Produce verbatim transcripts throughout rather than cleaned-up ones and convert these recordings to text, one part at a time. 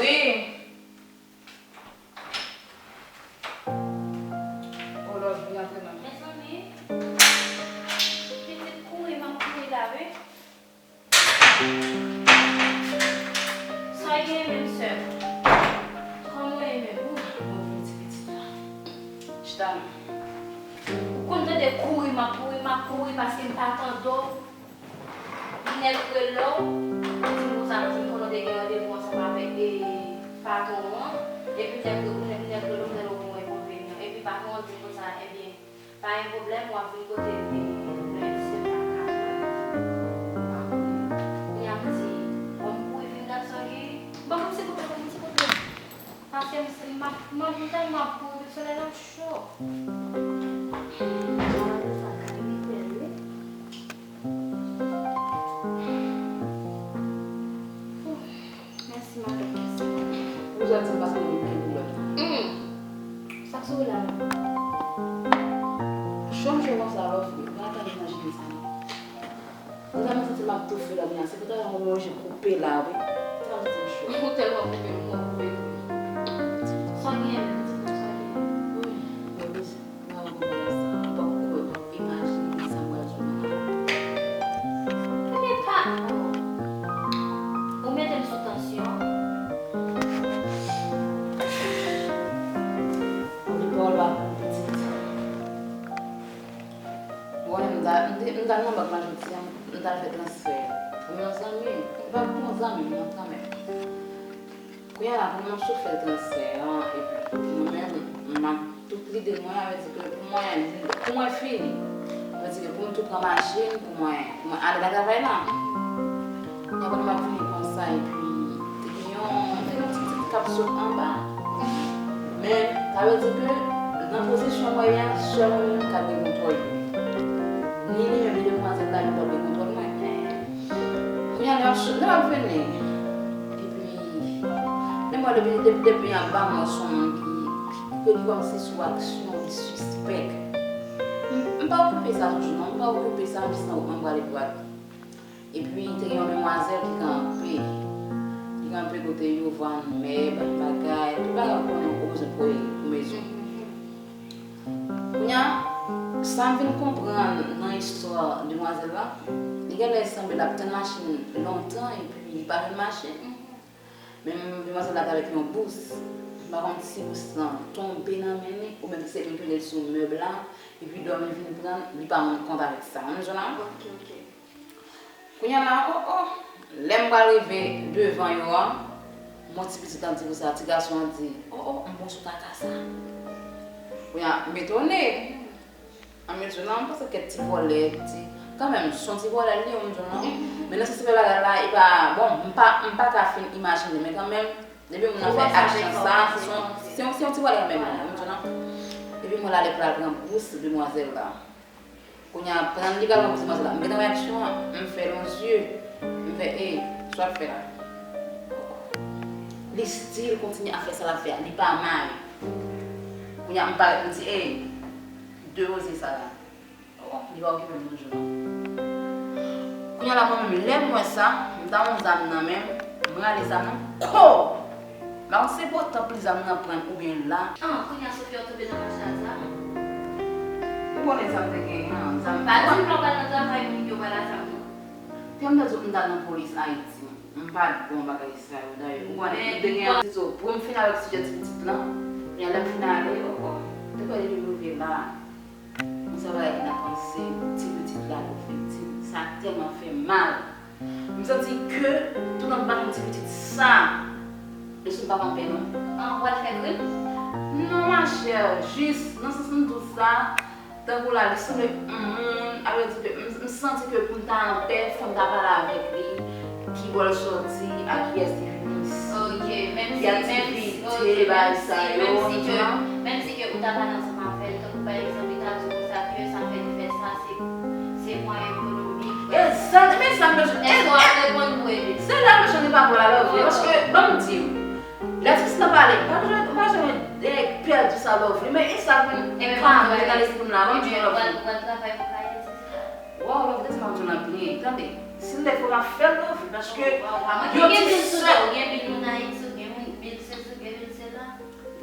E. Oh Lord, vin antre nan. Mezanmi, pitit kouri, m ap kouri la, wi. Sa w gen menm, sè m? Kòman w ye menm? Ou, mwen vin ti pitit la. Chita non. Ou konn tande kouri, m ap kouri, m ap kouri paske m pa tande w. Li nèk rele w, ou di m konsa, m di m konnen w te gen randevou ansanm avèk, e, patwon an, epi nèk, nèk, nèk rele w, m tande w gen yon enkonvenyan, epi patwon an di m konsa, ebyen, pa gen pwoblèm, w ap vin kote m, e, lendi, se pa ka jwenn ou. M pa konnen. Kounye a m di, bon, m kouri vin gad sa w gen. Ban m ti kote, ban m ti kote. Paske m, m ap, m ap, m tèlman ap kouri, solèy la cho. Mèsi, madanm, mèsi. Ou sòti paske ou gen koulè. Hmm. Sa k sou la? Cho m cho konsa, lòfli. Pa ka imajine sa, non. Mwen tèlman santi m ap toufe la, kounye a, se pou ta yon manje koupe la, wi. Tèlman santi m cho. Ou tèlman koupe, m wè w koupe tou. Sa w genyen menm, pitit mwen, sa w genyen? Wi, mwen bezwen. Mwen wè kòman sa, ou p ap kwè, ou p ap imajine sa m pral di w la. Men pa, oh. Ou mete m sou tansyon. Ou di pawòl pa pou pitit. Bon, m ta, m te, m ta nan bank la jodi a, m t al fè transfè pou yon zanmi m. E pa pou yon zanmi m, non, kanmenm. Kounye a la, pou m ap sot fè transfè an, epi mwen menm, m ap, tout lide mwen, a vle di ke pou mwen, pou mwen fini. Sa vle di ke pou m tou pran machin, pou mwen, pou mwen ale nan travay la. Kounye a, pandan m ap vini konsa, epi te gen yon, te gen yon ti pitit k ap sot anba. Men, sa vle di ke nan pozisyon mwen ye a, sèl mwen menm k ap gen kontwòl mwen. Ni li menm, ni demwazèl la, yo p ap gen kontwòl mwen. Kounye a, lè m ap sot, lè m ap vini, epi, lè m wè depi, depi, depi anba mwen, se yon moun ki, ke li kòmanse sou aksyon, li sispèk. M, m pa okipe sa toujou, non, m pa okipe sa, m jis nan wout mwen, m prale dwat. Epi, te gen yon demwazèl ki kanpe. Li kanpe kote yo vann mèb, bagay, tout bagay ou konnen ou bezwen pou, pou mezon. Kounye a, sa m vin konprann nan istwa demwazèl la, li genlè sanble l ap tann machin lontan epi li pa jwenn machin. Men demwazèl la t avèk yon bous. M pa konn si bous lan tonbe nan men li, oubyen se li ki rete sou mèb la, epi dòmi vin pran l, li pa rann kont avèk sa. Ou konprann jan la? Ok, ok. Kounye a la, oh, oh, lè m pral rive devan yo a, mon ti pitit lan di konsa, ti gason an di, oh, oh, m bon sou kaka sa. Kounye a, m etone. An m etone, m panse kèk ti vòlè, ti, kanmenm, se yon ti vòlè li ye, ou konprann non? Men nan sans se bagay la, e pa, bon, m pa, m pa ka fin imajine, men kanmenm, depi moun nan fè aksyon sa, se yon, se yon, se yon ti vòlè kanmenm, ou konprann non? Epi mwen la, lè pral pran bous demwazèl la. Kounye a, pandan li pral rankontre manzè la, m gentan wè aksyon an, m fè l yon zye, m fè, ey, sa w ap fè la? Li still kontinye ap fè sa l ap fè a, li pa mare. Kounye a, m parèt, m di, ey, de oze sa la. Oh, li pa okipe m nan jou nan. Kounye a la, mwen menm, lè m wè sa, m ta yon zam nan men m, m rale zam nan, ko! M pa konn se potan pli zam nan pran oubyen la. Ah, kounye a Sofia tonbe nan machè a zam. Ou konnen sa m te genyen an, zam. Pa di m lè w pral nan travay moun yo pral a zam non. Te m ta di w m t al nan polis Ayiti. M pa t bon bagay sa yo dayè. Ou konnen m te gen yon ti zo. Pou m fin avèk sijè ti pitit lan, kounye a lè m fin ale, oh, oh, te kwè depi m rive la. Konsa bagay ki nan panse ti pitit la pou viktim. Sa tèlman fè m mal. M santi ke toutan m pa jwenn ti pitit sa, e sou m pa kanpe non. An, w al fè krim? Non, machè, jis nan sans m di w sa, tankou la, li sanble yon moun, a vle di ke m, m santi ke pou m ta anpè, fò m ta pale avèk li, ki bò l sòti, a kiyès li vini isi, ki aktivite, bagay sa yo, ou konprann? Menm si ke ou ta pale ansanm avè l, tankou pa egzanp, li ta di w konsa ke sa fè li fè sa, se, se mwayen ekonomik. Egzak, men sa m bezwen. Èske w ap reponn pou ede? Se la m bezwen li pa pral la, paske, ban m di w, lè ti pitit lan pale, pa bezwen, pa bezwen, eh, pèdi sa love li, men e sa vin ka vin nan lespri m la, ban m di w love li. Ou pral travay pou ka ede ti pitit la? Waw, love li, se pa m di w nan byen, tande, si l lè fò m ap fè l love li, paske yo di sèl. Ou gen bil sou do, ou gen bil moun Ayiti, ou gen moun.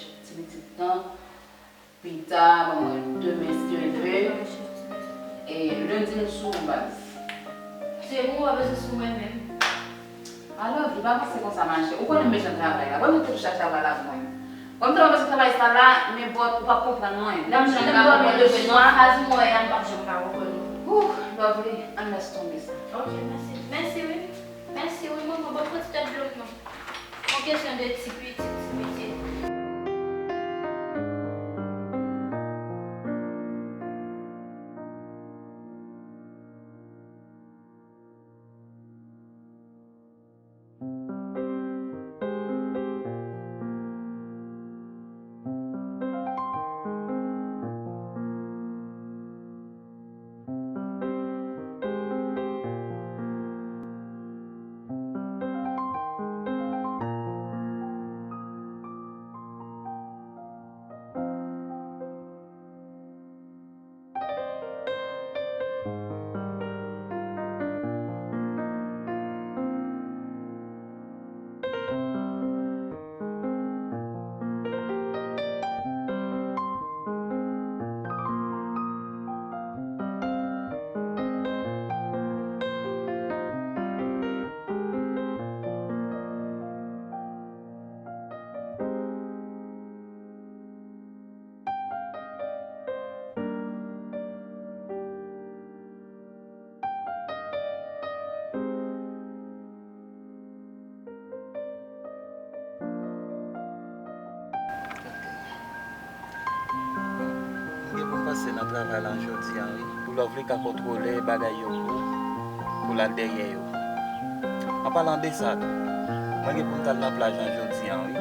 chèche ti pitit lan. Pita, ban mwen demen si Dye vle. E lendi m sou ou baz. Se ou pa bezwen sou mwen menm. Alò, li pa panse konsa, machè. Ou konnen m bezwen travay la. Wè mwen te touche ak travay la pou mwen. Wè m tèlman bezwen travay sa la, men bòt, ou p ap konprann mwen. Lè m chita m dòmi le swa. Fraz mwen an, m p ap janm ka konprann ou. Ouh, Lovely, ann lès tonbe sa. Ok, mèsi. Mèsi wi. Mèsi wi, manman. Bon, pran ti tèt dlo m non. Yon kesyon de ti pitit, ti pitit. M gen pou m pase nan travay la jodi a wi. Pou Lovely ka kontwole bagay yo pou, pou l al dèyè yo. An palan de sa tou, mwen gen pou m t al nan plaj lan jodi a wi.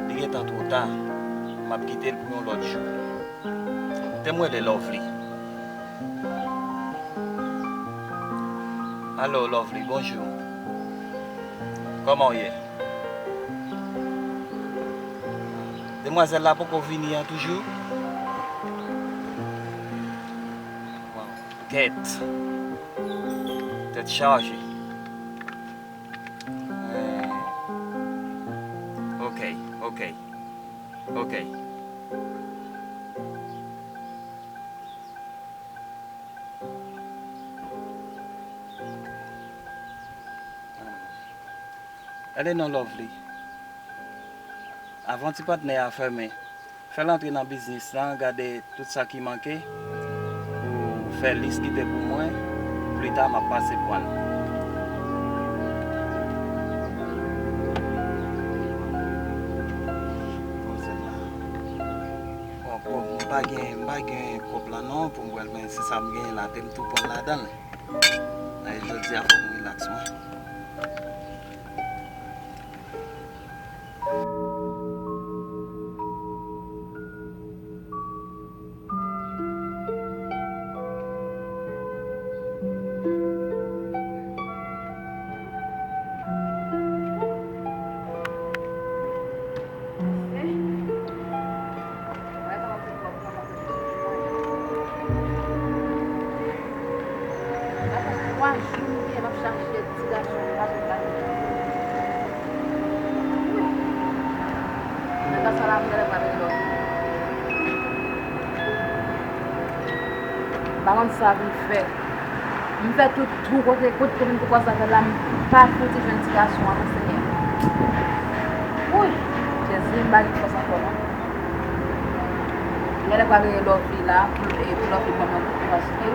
Li gentan twò ta, m ap kite l pou yon lòt jou. Te m rele Lovely. Alo, Lovely, bonjou. Kòman w ye? Demwazèl la poko vini an toujou? Kèt. Tèt chaje. Eh. Ok, ok. Ok. Gade non, Lovely. Avan ti patnè a fèmen, fè l antre nan biznis lan, gade tout sa ki manke, ou fè lis kite pou mwen, pita m ap pase pran l. Bon, kòb, m pa gen, m pa gen kòb lan non pou m pran l, men se sa m genyen la, te m tou pran l ladan l. Ay, jodi a fòk m rilaks, mwen. Pa konn sa pou m fè. M fè tout tou kote, kote, kote m te panse fè la, m pa fouti jwenn ti gason an, non, Senyè. Wouy! Jezi, m pa gen fòs ankò, non. M genlè pral rele Lovely la, pou, e, pou Lovely ban mwen kote, paske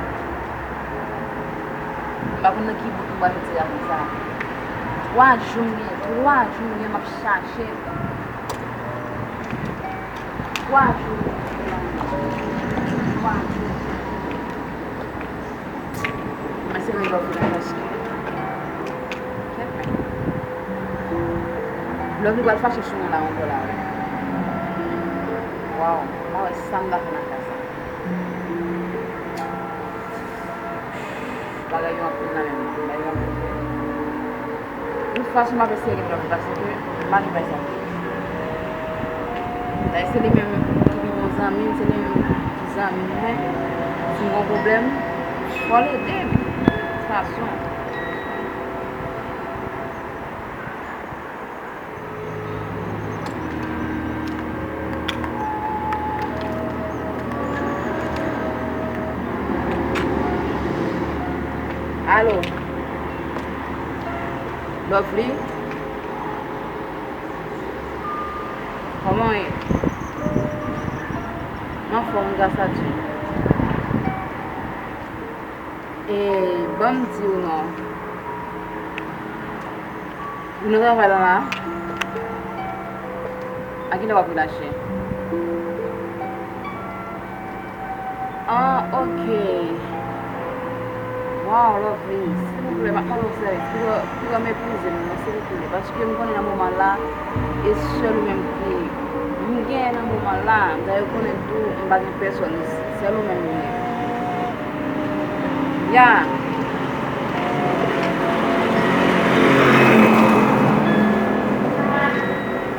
m pa konn nan ki bout m pral mete ti gason sa. Twa jou m gen, twa jou m gen, m ap chache. Twa jou. Twa jou. Mwen se rele Lovely la paske. Lovely pral fache sou mwen la ankò la, wi. Waw, m pa wè sa m ta fè nan ka sa. Bagay yo anpil nan men mwen. Bagay yo anpil vre. Tout fason, m ap eseye gen lòt paske m pa gen bay sa. Dayè, se li menm ki vin yon zanmi m, se li menm ki zanmi mwen. Si m gen yon pwoblèm, fò l ede m. Tout fason. Alo. Lovely. Kòman w ye? M anfòm, gras a Dye. E, ban m di w non. Ou nan travay la la? A kilè w ap relache? Ah, ok. Waw, Lovely, silvouplè, m ap mande w sèvis. Piga, piga w meprize m non, silvouplè. Paske m konnen nan moman la, e sèl ou menm ki m genyen nan moman la. Dayè, ou konnen tou, m pa gen pèsòn. Sèl ou menm m gen. Ya.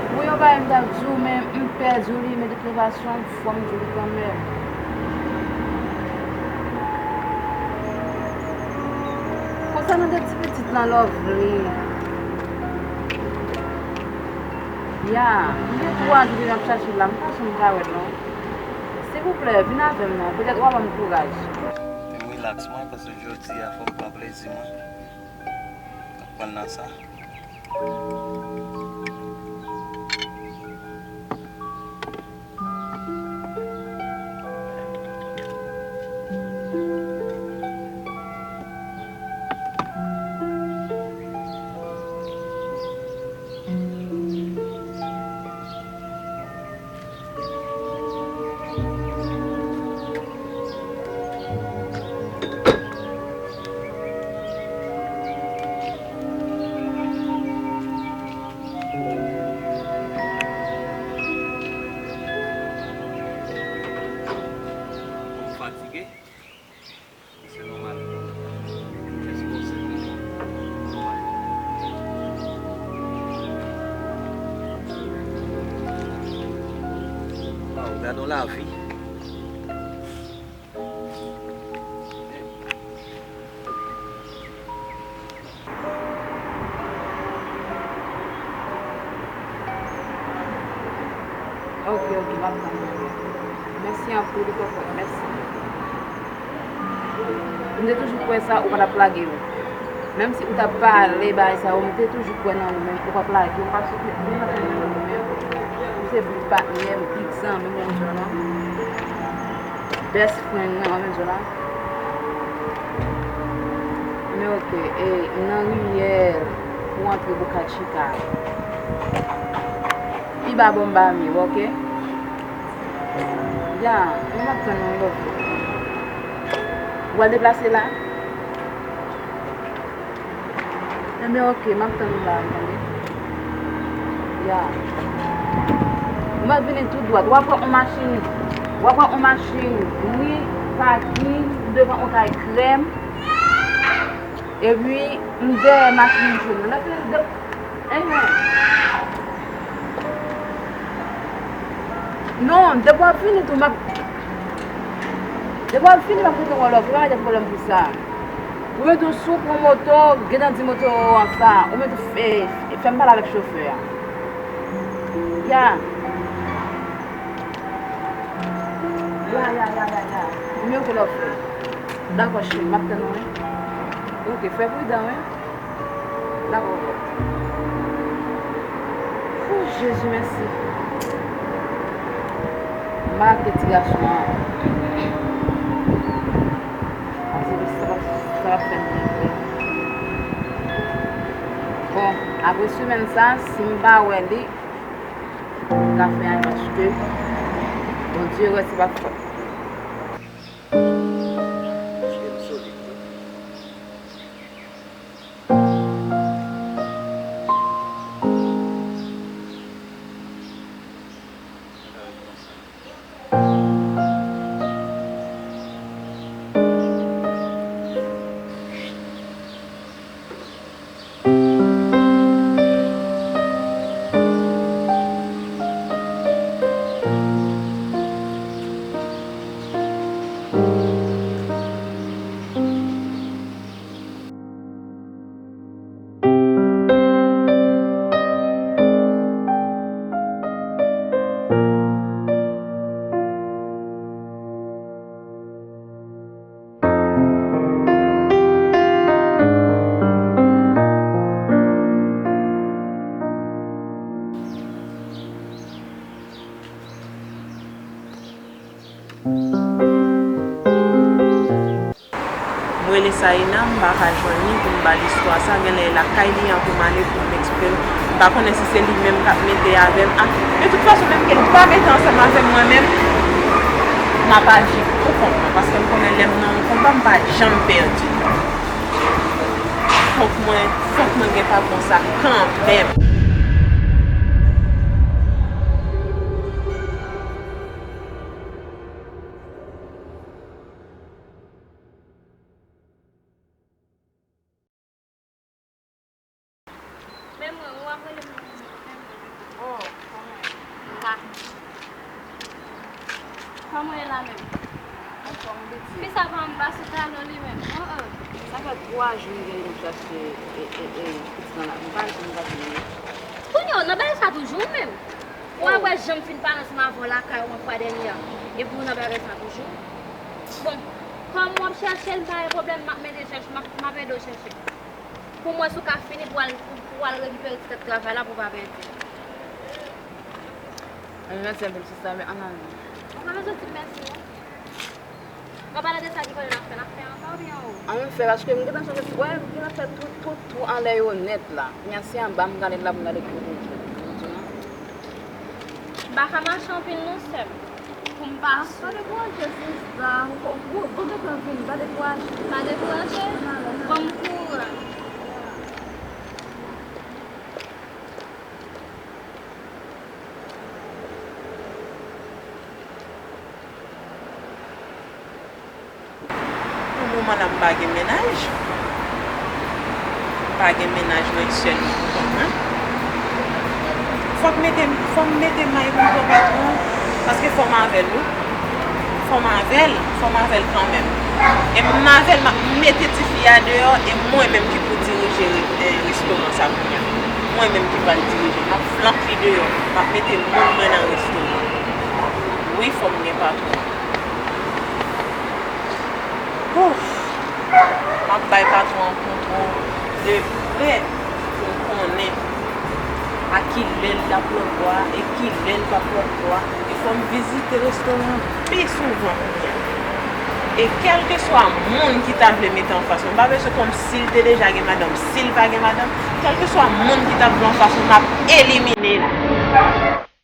Pou yon bagay m t ap di w, men m pèdi w li, men de tout fason, fò m di w li kanmenm. Konsènan de ti pitit lan, Lovely. Ya, m gen twa jou deja m ap chache l la, m pa janm ka wè l non. Silvouplè, vin avè m non, petèt w a ban m kouraj. Rilaks mwen, paske jodi a fò m pran plezi mwen. Konprann nan sa. Ou fatige? Se nòmal. Èske w santi w nòmal? Waw, gade yon lavi. Ok, ok, m ap tann ou. Mèsi anpil, Kòkòt, mèsi. M te toujou kwè sa, ou pa t ap lage m. Menm si ou t ap pale bagay sa yo, m te toujou kwè nan ou, men ou p ap lage m, paske ou se big patnè m, big zanmi m, ou konn sa non. Best friend mwen, w ap jwenn sa la. Men ok, e, nan rimyè pou antre Boca Chica. Pi ba bò m ba mi, ok? Ya, men m ap tann ou, love. W al deplase la? Enben, ok, m ap tann ou la, tande. Ya. Ou mèt vini tou dwat. W ap wè yon machin, w ap wè yon machin gri, pati devan yon kay krèm. Epi, m dèyè machin jòn nan. Lè fini de, enhen. Non, depi w ap vini tou, m ap, depi w ap vini, m ap rete wè w, love. Ou pa mete pwoblèm pou sa. Ou mete w sou pran moto, gentan di moto an sa. Ou mete w fè, fè m pale avèk chofè a. Ya. Ya, ya, ya, ya, ya. Ou mete w love. Dakò, cheri, m ap tann ou, wi. Ok, fè pridan, wi. Dakò, bò. Ou, Jezi, mèsi. M ap achte ti gason an. Paske sa p ap, sa p ap fè m byen vre. Bon, apre semèn sa, si m pa wè li, m ka fè anyen paske Bondye wè se pa fòt. Paske m solid tou. M rele Saïna, m pa ka jwenn li pou m ba l istwa sa. Genlè e lakay li an pou m ale pou m eksplike l. M pa konnen si se li menm k ap mete avè m. A, de tout fason, menm ke l pa mete ansanm avè m, mwen menm, m ap aji pou kont mwen, paske m konnen lè m nan yon konba, m pa janm pèdi. Fòk mwen, fòk mwen gen patwon sa kanmenm. Men mwen, ou ap rele m nan nimewo menm. Oh, kòman? M pa. Kòman w ye la menm? Anfòm, pitit. Fi sa pa anba sou talon li menm. Oh, oh. Sa fè twa jou m gen pou m chache, e, e, e, pitit lan la. M pa janm gade li. Kounye a, w nan bagay sa toujou menm? Ou ap wè jan m fin pale ansanm avè w lakay ou an fwa dènye a. Epi w nan bagay sa toujou. Bon, kòm w ap chèche l, m pa gen pwoblèm, m ap mete chèche, m ap, m ap ede w chèche. Pou m wè si w ka fini pou w al, pou w al rekipere ti tèt travay la pou w pa pèdi. Ann mèsi anpil sista, men ann ale. Ou pa bezwen di m mèsi non. W ap pale de sa ki konnen n ap fè, n ap fè ansanm oubyen ou? Ann fè, paske m gentan sonje, wè, m gentan fè tout, tout twou anlè yo nèt la. Kounye a se anba m gade la pou m gade ki kote m soti. M pa ka mache anpil non sè m. Pou m pa sou. Pa dekouraje sista, ou, ou, ou gentan vini, pa dekouraje. Pa dekouraje? Ban m kouraj. Pou moman la, m pa gen mennaj. M pa gen mennaj, mwen sèl pou kont mwen. Fòk mete, fò m mete may pou m pran patwon an, paske fò m avè l wi. Fò m avè l, fò m avè l kanmenm. E m avè l, m ap mete tifi a deyò, e mwen menm ki pou dirije re-, e, restoran sa kounye a. Mwen menm ki pral dirije, m ap flank li deyò, m ap mete moun mwen nan restoran. Wi, fò m gen patwon. Ouf! M ap bay patwon an kontwòl de prè pou m konnen a kilè l ap lòtbò a e kilè l p ap lòtbò a. E fò m vizite restoran an pi souvan kounye a. E kèlkeswa moun ki ta vle mete anfas mwen, m pa bezwen kòmsi l te deja gen madanm, si l pa gen madanm, kèlkeswa moun ki ta vle anfas mwen, m ap elimine l.